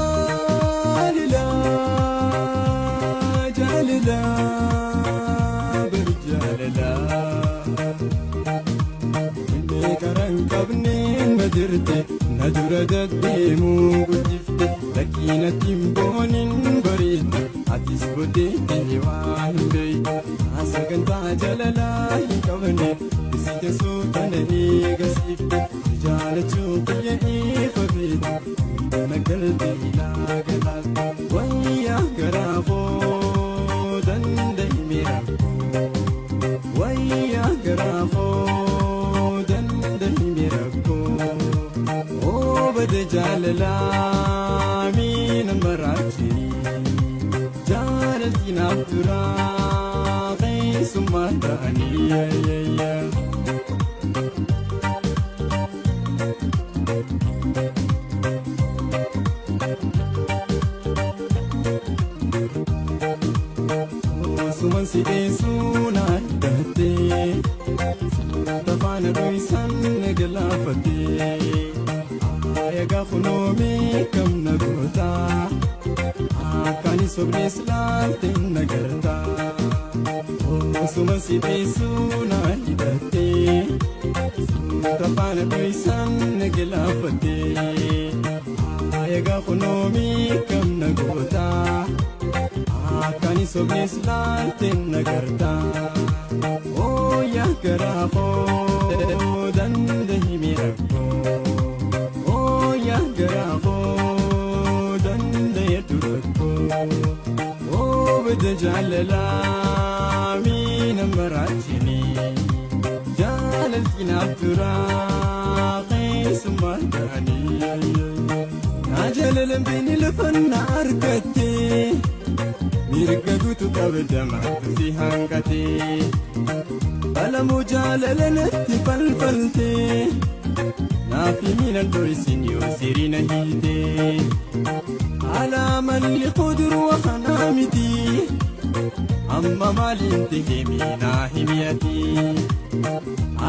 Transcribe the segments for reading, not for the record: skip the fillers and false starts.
Jaalala jaalala bar jaalala Inni karan qabne na dirte na dura deddeemuu guddifte lakkiinatti hin boonin bareedde atis booddeettee waa hin beekne sagantaa jaalalaa hin qabne isite suutana eegasiifte jaalachuu kiyya ifa beekte na galte ilaa galaafte wayyaa garaa koo danda'ime rakkoo wayyaa garaa koo danda'ime rakkoo oobada jaalalaa miina maraachini jaalalti naaf turaa keessummaa ta'anii. Suman si dhiisuu na hidhattee tafaana dho'isan na galaafattee egaa kunoomee kam na gootaa akkaan sobnees laalte na gartaa. Suman si dhiisuu na hidhattee tafaana dho'isan na galaafattee egaa kunoomee kam na gootaa. Akkaan sobnees laalte na gartaa. Ooyaa garaa koo danda'ime rakkoo. Ooyaa garaa koo danda'eetu rakkoo. Oobada jaalalaa miina maraachini. Jaalalti naaf turaa keessummaa ta'anii. Na jaalalan beeni lafa na argattee. Mirga guutuu qabda maaltu si hanqatee Balamuu jaalala natti falfaltee Naaf miilan dho'isin yoo sirina hiitee Alaa malli quduruu kanaa miti Amma maaliin ta'e miinaa himiyati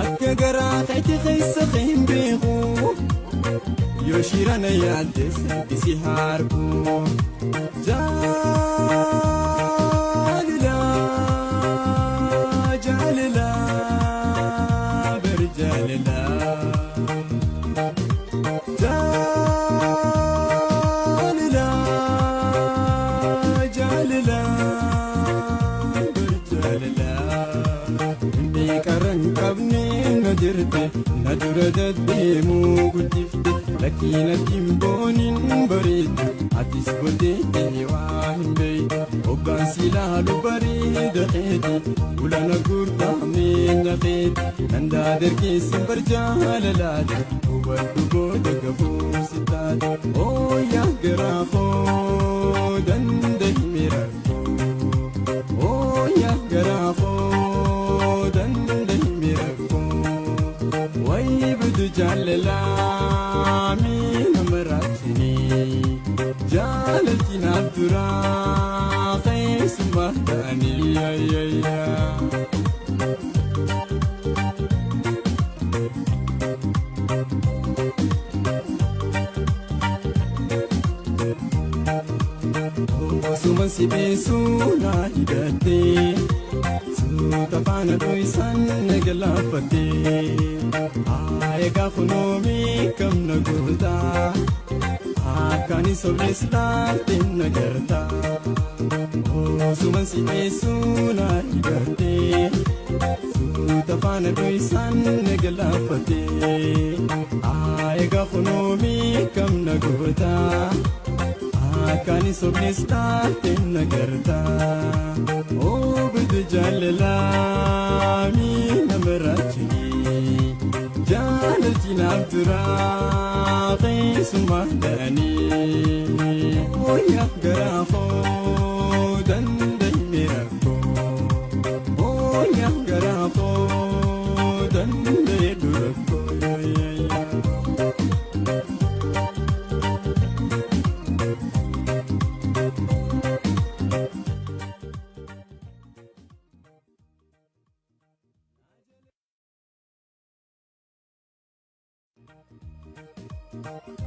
Akka garaa keetti keessa hin beeku Yoo shirana yaaddes isi harku. Jaalala jaalala bar jaalala Jaalala jaalala bar jaalala Inni karan qabne na dirte na dura deddeemuu guddifte lakkiinatti hin boonin bareedde atis booddeettee waa hin beekne hoggaan si ilaalu bareeda keeti ulana gurdaa meenya keeti nandaa dargeessi bar jaalalaati hubadhu booda gafuusi taate ooyaa garaa koo danda'ime rakkoo ooyaa garaa koo danda'ime rakkoo wayi bidu jaalalaa miina maraachini jaalalti naaf turaa keessummaa ta'anii. Suman si dhiisuu na hidhattee suuta faana dho'isan na galaafattee egaa kunoomee kam na gootaa akkaan sobnees laalte na gartaa. Suman si dhiisuu na hidhattee suuta faana dho'isan na galaafattee egaa kunoomee kam na gootaa. Akkaan sobnees laalte na gartaa. Oobada jaalalaa miina maraachini. Jaalalti naaf turaa keessummaa ta'anii. Ooyaa garaa koo danda'ime rakkoo. Ooyaa garaa koo danda'eetu rakkoo. You.